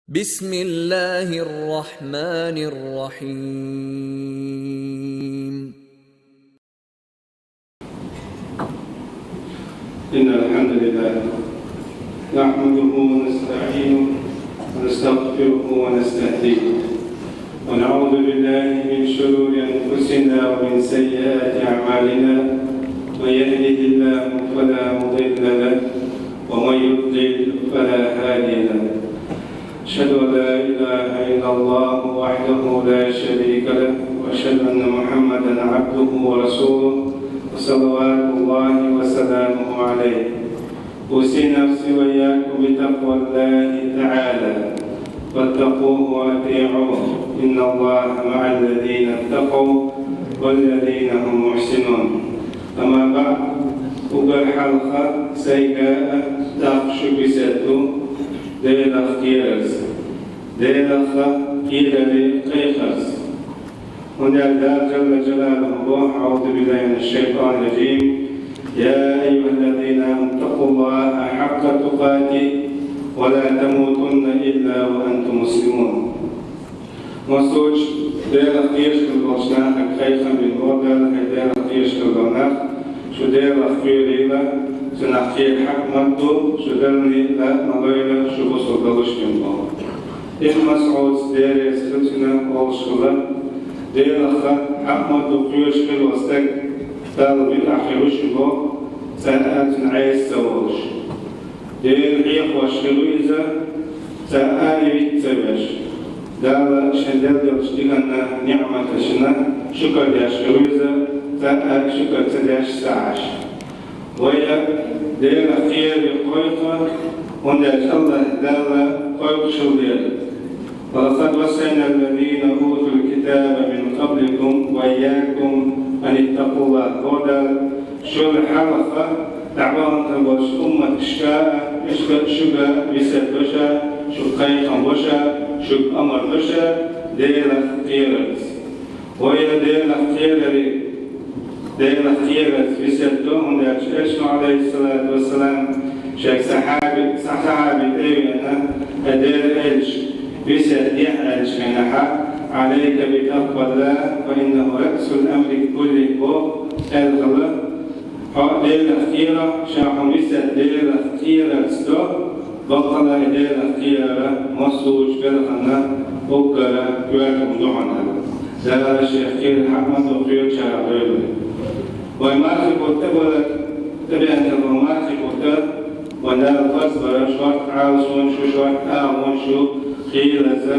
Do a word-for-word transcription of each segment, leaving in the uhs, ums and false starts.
بسم الله الرحمن الرحيم. إن الحمد لله نحمده ونستعينه ونستغفره ونستهديه، ونعوذ بالله من شرور أنفسنا ومن سيئات أعمالنا. من يهده الله فلا مضل له، ومن يضلل فلا هادي له. أشهد أن لا إله إلا الله وحده لا شريك له، وأشهد أن محمدا عبده ورسوله، وصلوات الله وسلامه عليه. أوصي نفسي وإياكم بتقوى الله تعالى، فاتقوه وأطيعوه، إن الله مع الذين اتقوا والذين هم محسنون. أما بعد، уггар хьалха сайга а, тӀаккха шуьга весет ду Делах кхерарца, Делах кхерара кхайкхарца. ХӀунда аьлча Дала Джалла Джалалуху боху: أعوذ بالله من الشيطان الرجيم. يا أيها الذين آمنوا اتقوا الله حق تقاته ولا تموتن إلا وأنتم مسلمون. Массо а Делах кхераш хила болчу нахе кхайкхам бина боху Дала: хӀай Делах кхераш хила болу нах, шу Делах кхерийла, цунах кхера хьакъ ма ду, шу Делан ла ма лойла, шу бусалба далуш бина боху. Ибн МасӀуда, Дела реза хила цунна, олуш хилла: Делах хьакъ ма ду кхоьруш хилла волу стаг, Далла муьтӀахь хир ву шу боху, цкъа а цуьнан Ӏеса ца волуш. Дела хьехош хир ву иза, цкъа а виц ца веш. Далла шен делла долчу диканна, ниӀматашна шукар деш хир ву иза, цкъа а шукар ца деш ца Ӏаш. Вай а Делах кхерара кхойкху, хӀунда аьлча АллахӀ Дала кхойкхуш хилла дела. ولقد وصينا الذين أوتوا الكتاب من قبلكم وإياكم أن اتقوا الله. Боху Дала, шул хьалха дӀабахана болчу умматашка а, иштта шуьга весет до ша, шуьга кхайкхам бо ша, шуьга амар до ша Делах кхерарца. Вай а Делах кхерара, Делах кхерарца весет до, хӀунда аьлча Элчано, Ӏалайхиссалату вассалам, шега сахьаби, сахьаби тӀе а веана, хӀай Делан Элча, весет дехьа аьллачу хенахь, عليك بتقوى الله فإنه رأس الأمر كله боху, аьлла хилла, хьо Делах кхера, ша хьуна весет Делах кхерарца до, баккъалла и Делах кхерар массо а белханна уггар коьрта хӀума ду хьуна. Дала шех кхерар хьакъ ма ду кхоьручарах дойла. Вай мархи бутт тӀебалар, тӀебеана болу мархи бутт, вайн Дала фарз бара шорта Ӏалашонаш ю, шорта агӀонаш ю, хийлаза,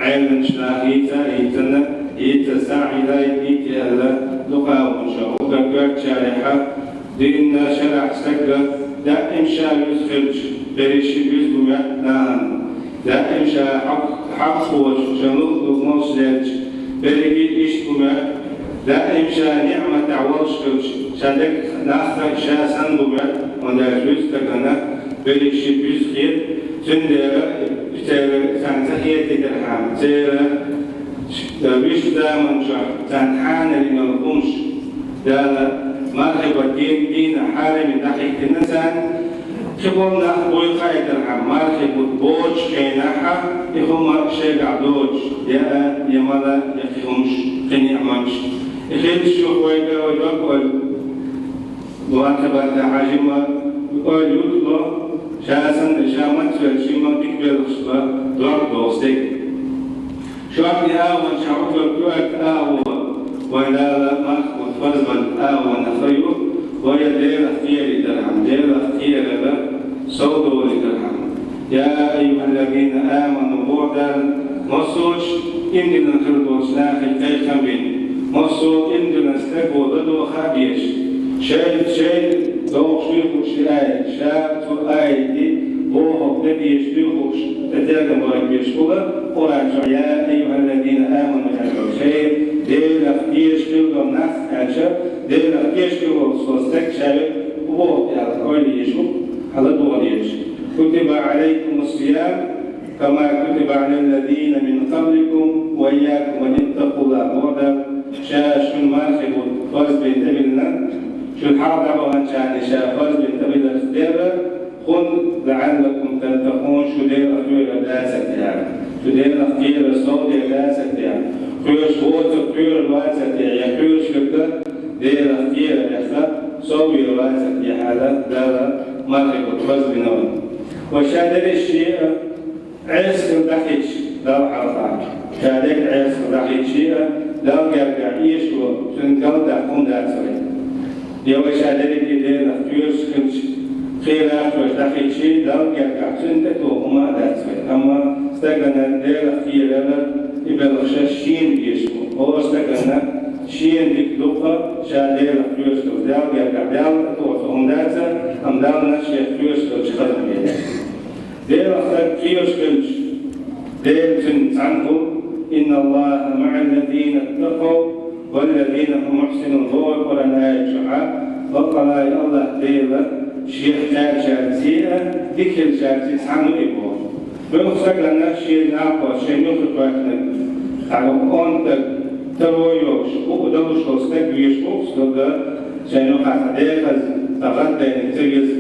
Ӏеламчу наха йийца а йийцина, йийца схьа а хилла, йийца аьлла, дукха агӀонаш ю. Уггар коьртачарехь, динна шарахь стагга даим ша вуьзна хилча, берриш а вуьзна бу моьтту нахана. Даим ша хьакъ, хьакъ кхочуш, шен луъу-луъу молуш лелча, берриге а иштта бу моьтту. Даим ша ниӀматехь волуш хилча, ша дерг нах а ша санна бу моьтту, хӀунда аьлча вуьзна стагана берриш а вуьзна хета, цундела и церан царна ца хетийтархьама, церан вуьшта заманчохь царна хьанал йина йолу хӀумаш, Дала мархи бутт дийнахь хьараме дӀахӀиттина царна, кхиболу нах буй хаийтархьама, мархи бутт боцучу хенахь и хӀума шегахь доцуш, я а, я мала, я кхин хӀумаш, кхин ниӀматаш. И хилча юха вайга вай дог ойла, мархи баттахь жимма ойла юттало, ша санна, ша мацвелла жимма дика белхаш бан дог доху стеган. Шортта агӀонаш, хьуна коьрта агӀо, вайн Дала мархи бутт фарз бина агӀонах ю, вай Делах кхерийдархьама, Делах кхерар совдолийтархьама. يا أيها الذين آمنوا боху Дала, массо а иман диллина хир болчу нахе кхайкхам бина, массо а иман диллина стаг ву ладогӀа а дезаш, шайн, шайн догӀуш дуй хууш и аят, ша цу аятан бохург дан дезаш дуй хууш, тӀе тергам бан дезаш хила, Къуръан чохь: يا أيها الذين آمنوا аьлла, хӀай Делах кхераш хир долу нах аьлча, Делах кхераш хир волу со стаг ша верг хӀун боху аьлла, ойла езаш ву, хьан ладогӀа дезаш. كتب عليكم الصيام كما كتب على الذين من قبلكم وإياكم أن اتقوا الله боху Дала, ша шуна мархи бутт фарз бина тӀебиллина, шуна хьалха дӀабаханчарна ша фарз бина тӀебилларца дерра, لعلكم تتقون, шу Делах кхоьрур дацар те, шу Делах кхерар сов дер дацар те, кхоьруш воцург кхоьрур вацар те, е кхоьруш верг Делах кхерар яха сов вер вацар те аьлла, Дала мархи бу хазбина ван. Ва ша дерриш шиъ Ӏеса хила дӀахийташ Далла хьалха, ша дерриг Ӏеса хила дӀахийташ а, Далла гергахь эшаво, цуьнан галдаккха хӀума дац вай. Я вай ша дерриге Делах кхоьруш хилча, кхерарах кхоьруш дӀахийташ а, Далла гергахь цунна тӀетоха хӀума а дац вай. Амма стагана Делах кхерар, и белхаш шена дезаш бу. ХӀора стагана шена дика ду-кх ша Делах кхоьруш хилча, Далла гергахь Далла тӀетоха хӀума дац, амма Далла шех кхоьруш хилча хаза хӀума ю. Делах стаг кхоьруш хилча, Дела цуьнца цхьаьна хул: إن الله مع الذين اتقوا والذين هم محسنون, боху Къуръан аят чохь, баккъалла а АллахӀ Дела Шех кхаьчарций а, дика хилчарций цхьаьна ву и боху. Муьлхха стагана шен накъост, шен юххе кхоьттинарг, цхьа онда стаг, таро йолуш, хӀуъа далуш волу стаг везаш ву-кх, стага шен юххехь цхьа декъаза, цхьа гӀаддайниг ца веза.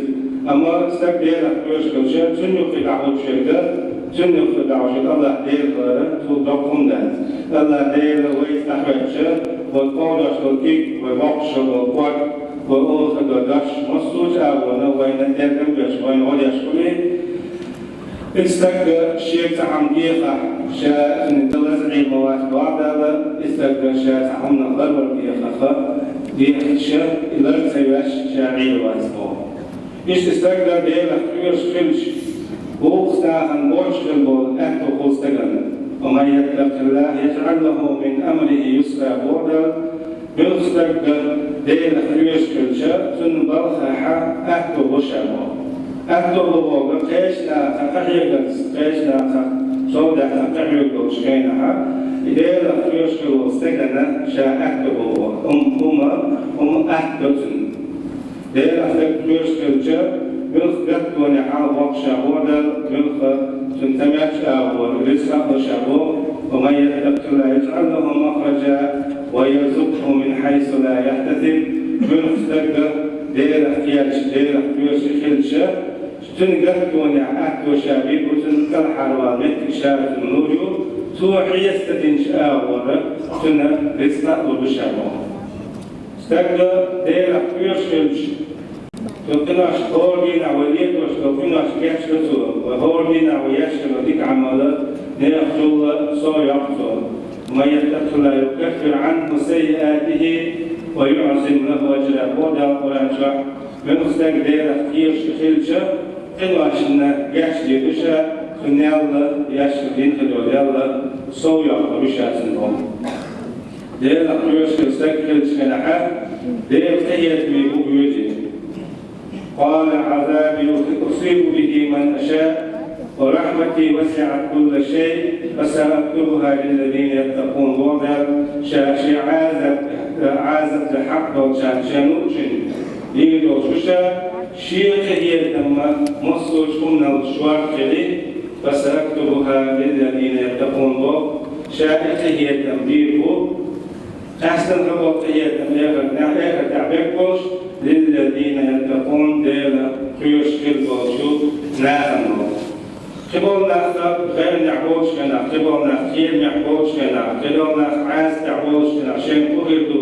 Амма стаг Делах кхоьруш хилча, цуьнан юххе дӀахӀуттуш верг, цуьнан юххе дӀахӀуттуш верг АллахӀ Дела хилар, цул доккха хӀума дац. АллахӀ Дела вайца дӀахӀоьттича, вай кховдош долу куьг, вай боккхуш болу ког, вай олуш долу дош, массо а агӀор вайна тергам беш, вайна гӀо деш хуьлий. И стаг шега цхьа хӀума дехахь, ша цуьнан лаза Ӏийр ма вац боху Дала, и стаг ша цхьа хӀуманах ларвар дехахь, дехча, и лар ца веш, ша Ӏийр вац боху. Иштта стаг Делах кхоьруш хилча, боккхачу нахана боцуш хила болу аьтто хуьлу стагана. ومن يتق الله يجعل له من أمره يسرا, боху Дала. Муьлхха стаг Делах кхоьруш хилча, цуьнан балхахь аьтто бу ша боху. Аьтто бу бохург, кхечу нахах къахьегарца, кхечу нахах сов даьккхина къахьоьгуш долчу хенахь, и Делах кхоьруш хила волу стагана ша аьтто бу боху. Хьума, хӀума, хӀума аьтто цуьнан. Делах стаг кхоьруш хилча, муьлхха гаттонехь хьалха боккхуш а бу Дала, муьлхха цунна ца меттачу агӀор рицкъа а луш а бу. ومن يتق الله يجعل له مخرجا ويرزقه من حيث لا يحتسب. Муьлхха стаг Делах кхеташ, Делах кхоьруш хилча, цуьнан гаттонехь аьтто ша бийр бу, цунна кӀелхьарвала меттиг ша цунна лур ю, цо хьесап динчу агӀор цунна рицкъа а лур ду ша боху. Стаг Делах кхоьруш хилча, цу къиношна хӀора дийнахь вай летош долу къинош гечдо цо, вай хӀора дийнахь вай еш йолу дика Ӏамал, нехан чулла сов йоккху цо. ومن يتق الله يكفر عنه سيئاته ويعظم له أجرا, боху Дала Къуръан чохь. Муьлхха стаг Делах кхоьруш хилча, къиношна гечдийр ду ша, цу нелла, еш йолу дин хир йолу нелла сов йоккхур ю ша цунна боху. Делах кхоьруш стаг хилча хенахь, Делан къинхетаме бу боьдий. قال عذابي أصيب به من أشاء ورحمتي وسعت كل شيء فسأكتبها للذين يتقون, боху Дала, ша шен Ӏазап, Ӏазап дан хьакъ долчарна, шен луучунна дийр долуш ву ша, шен къинхетам массо а хӀуманал шорта хили, فسأكتبها للذين يتقون, боху, ша и къинхетам бийр бу, къаьсттина хила болу къинхетам эхартахь, эхартахь бехк болуш, للذين يتقون, Делах кхоьруш хила болчу нахана боху. Кхиболу нах гӀайгӀанехь болчу хенахь, кхиболу нах кхерамехь болчу хенахь, кхиболу нах Ӏазапехь болчу хенахь, шайна хӀун хир ду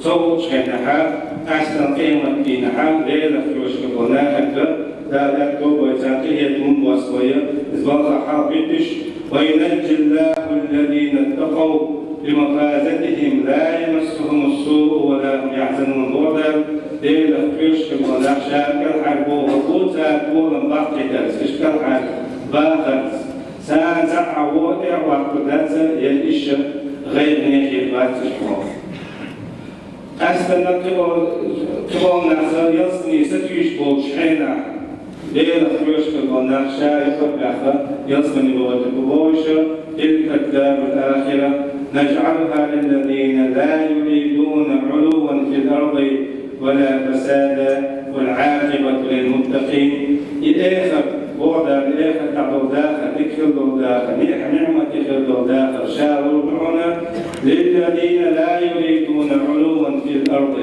ца хуучу хенахь, къаьсттина къематдийнахь Делах кхоьруш хила болу нахана Дала аьтто бу вай царна къинхетам босса вай, иза балхахь хьалабиттуш: وينجي الله الذين اتقوا بمفازتهم لا يمسهم السوء ولا هم يحزنون, боху Дала. Делах кхоьруш хила болу нах ша кӀелхьарбохур бу цара толам баккхийтарца, иштта кӀелхьарбахарца. Царна цхьа а вон тӀе а ваккхур дац, я иштта гӀайгӀане хир бац уьш боху. Къаьсттина кхиболу, кхиболу нах ялсамане сатуьйсуш болчу хенахь, Делах кхоьруш хила болу нах ша юкъара баьхна ялсамане бахийтарг бу боху: تلك الدار الآخرة نجعلها للذين لا يريدون علوا في الأرض ولا فسادا والعاقبة للمتقين. И эхарт, боху Дала, эхартахь долу дахар, дика хила долу дахар, ниӀ-, ниӀмате хила долу дахар ша лур ду хьуна, للذين لا يريدون علوا في الأرض.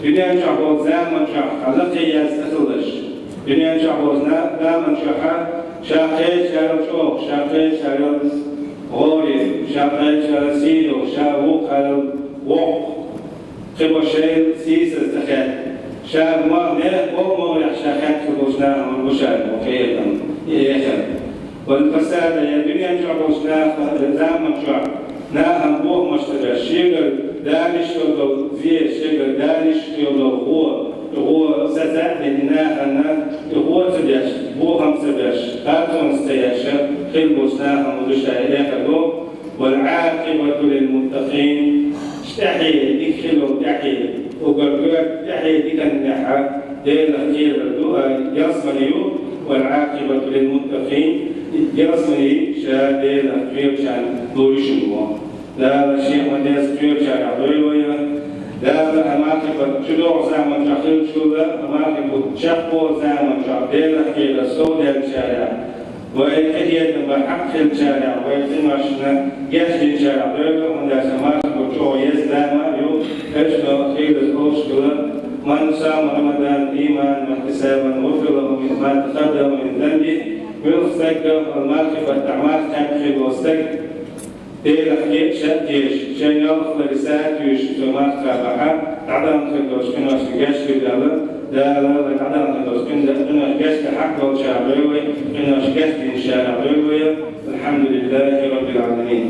Дуьнен чохь болу заман чохь хьан лакхе язда ца хилалаш. Дуьнен чохь болчу на-, заман чохь ша кхечарел чӀогӀа, ша кхечарел гӀоре, ша кхечарел сий долуш, ша вукхарел воккха, кхиболу шайна сийсаз ца хаьттина. Ша ма-, нехан боккъал могӀарехь ша хаьттина болчу нахана бу ша боху кхетам, и эхар. Вал фасада, я дуьнен чохь болчу наха-, заман чохь нахана бохамаш ца беш, шегара далиш йолу зе, шегара далиш йолу гӀо, гӀо сацадина нахана, и гӀо ца деш, бохам ца беш, харцонаш ца еш, хила болчу нахана бу ша и эхар боху. Вал Ӏакъибату лил муттакъин. ТӀаьхье, дика хилла тӀаьхье, уггар коьрта тӀаьхье диканна тӀехь Делах кхерар ду, а, ялсамани ю, вал Ӏакъибату лил муттакъин, ялсамани ша Делах кхерачарна лур ю шуна боху. Дала шен ма-дезза кхерачарах дойла вай. Дала хӀара мархи бутт чудогӀу заман чохь хилчул а, хӀара мархи бутт чекхболу заман чохь Делах кхерар совдаьллачарах, вай къинхетам бан хьакъ хиллачарах, вай къиношна гечдинчарах дойла, хӀунда аьлча мархи бутт чӀогӀа еза зама а ю, хӀинца хилла олуш хилла: «Ман сама Рамадан иманан ва ихтисабан, гӀуфира лаху ма такъаддама мин занбихи». Муьлхха стаг хӀара мархи баттахь марха кхаьбна хилла волу стаг, Делах кхерча а кхерча, шен ялх лар са а туьйсуш, цо марха кхаьбахь а, дӀадахана хир долчу къиношна гечдира аьлла, Дала вай дӀадахана хир долчу къиношна гечдан хьакъ долчарах дойла вай, къинош гечдинчарах дойла вай. Алхьамдулиллахи Раббил Ӏаламин.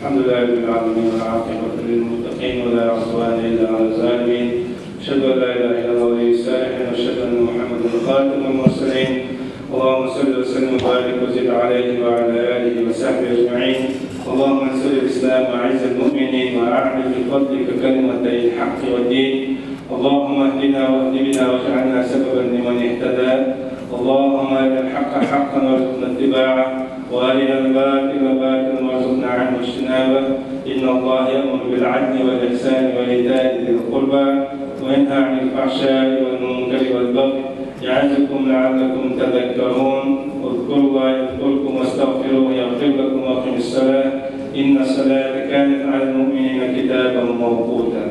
الحمد لله رب العالمين، والعاقبة للمتقين، ولا عدوان إلا على الظالمين. أشهد أن لا إله إلا الله ولي الصالحين، وأشهد أن محمدا خاتم المرسلين. اللهم صل وسلم وبارك وزد عليه وعلى آله وصحبه أجمعين. اللهم انصر الإسلام وأعز المؤمنين وأعل بفضلك كلمتي الحق والدين. اللهم اهدنا واهد بنا واجعلنا سببا لمن اهتدى. اللهم أرنا الحق حقا وارزقنا اتباعه، وأرنا الباطل باطلا وارزقنا عنه اجتنابه. إن الله يأمر بالعدل والإحسان وإيتاء ذي القربى وينهى عن الفحشاء والمنكر والبغي يعظكم لعلكم تذكرون. اذكروا الله يذكركم واستغفروه يغفر لكم وأقيموا الصلاة إن الصلاة كانت على المؤمنين كتابا موقوتا.